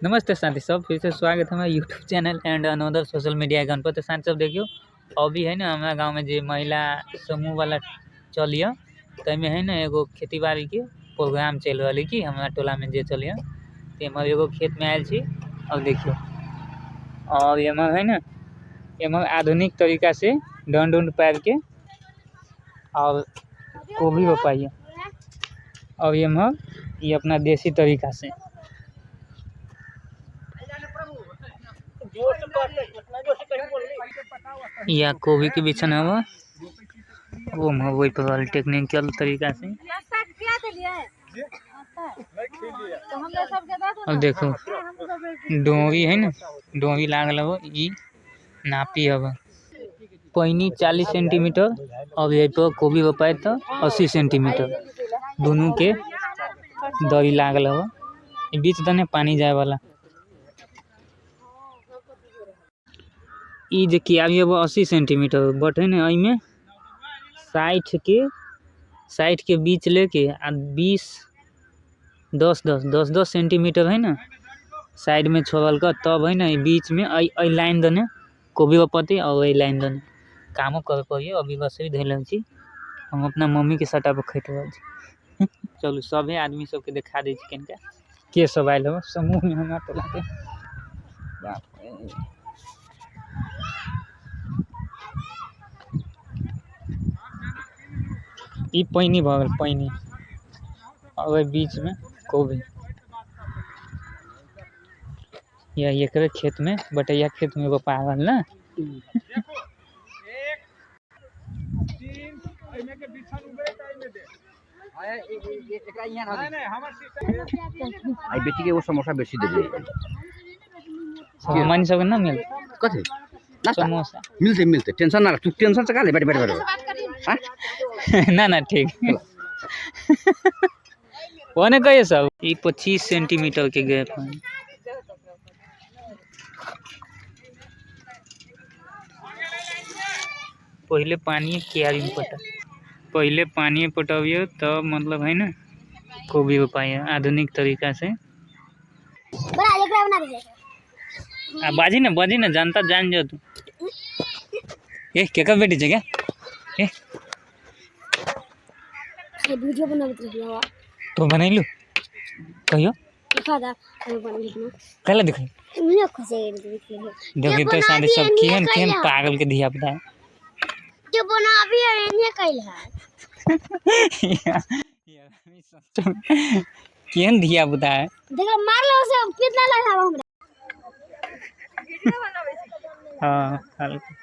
नमस्ते साथी सब, फिर से स्वागत है हमारे YouTube channel and another social media account पर। तो साथी सब देखियो, अभी है ना हमारा गांव में जे महिला समूह वाला चलिए तमे है ना एगो खेती बाड़ी के प्रोग्राम चल रहा है कि हमारा टोला में जे चलिए। तो एमहर एगो खेत में आयल छी और देखियो, और एमहर है ना एमहर आधुनिक तरीका से डंड उंड पार के और गोभी रोपाइए, और एमहर ये अपना देसी तरीका से। या गोभी के बिछन हवा वो हम वही पर टेक्निकल तरीका से। अब देखो डोरी है ना, डोरी लागल हो, ई नापी हवा पैनी 40 सेंटीमीटर और ये पर गोभी रोपाए तो 80 सेंटीमीटर, दोनों के दरी लागल हवा। ई बीच दने पानी जाए वाला। ई जे क्यारी है वो 80 सेंटीमीटर बट है ना, एमे 60 के बीच लेके आ 20 10 10 10 10 सेंटीमीटर है ना साइड में छोड़ल का, तब है ना ई बीच में ऐ लाइन दने गोभी रोपती और ऐ लाइन दने कामो करे पड़ी। अभी बस ही धैल छी, हम अपना मम्मी के सटा पर खैत रहल छी। चलू सभे आदमी सबके देखा दै छी कनिका के सब आयल हो समूह में हमरा टोला के। बाप रे। ई पैनी भऽ गेल पैनी, और ओहि बीच में गोभी। या एकरे खेत में बटैया खेत में रोपा रहल ना। आई बेटी के वो समोसा बेची देबे। सामान सब ना मिल कथी? नाश्ता? समोसा मिलते मिलते टेंशन ना रख, तू टेंशन से का ले, बैठ बैठ बैठ। हाँ? ना ना ठीक। वो ने कहिए सब। ई 25 सेंटीमीटर के गैप है। पहले पानी क्यारी में पटा, पहले पानी पटबियो तब मतलब है ना गोभी रोपाइए आधुनिक तरीका से। बना एकरा बना दे। आ बाजी ना, बाजी ना, जनता जान जो तू। ए केकर बेटी छे क्या? ए ये वीडियो बनाबत रहियो। तो बनैलु कहियो? दिखा दा, हम बनैलु ना। कल दिखाई? मुझे खुशी है देखिए। देखिए तो सारे सब केहन केहन पागल के धिया पुता है। जो बनाबी है एने कैल है। केहन धिया पुता है। देखो मार लो उसे, कितना लगा हमरा। हाँ, हल्का।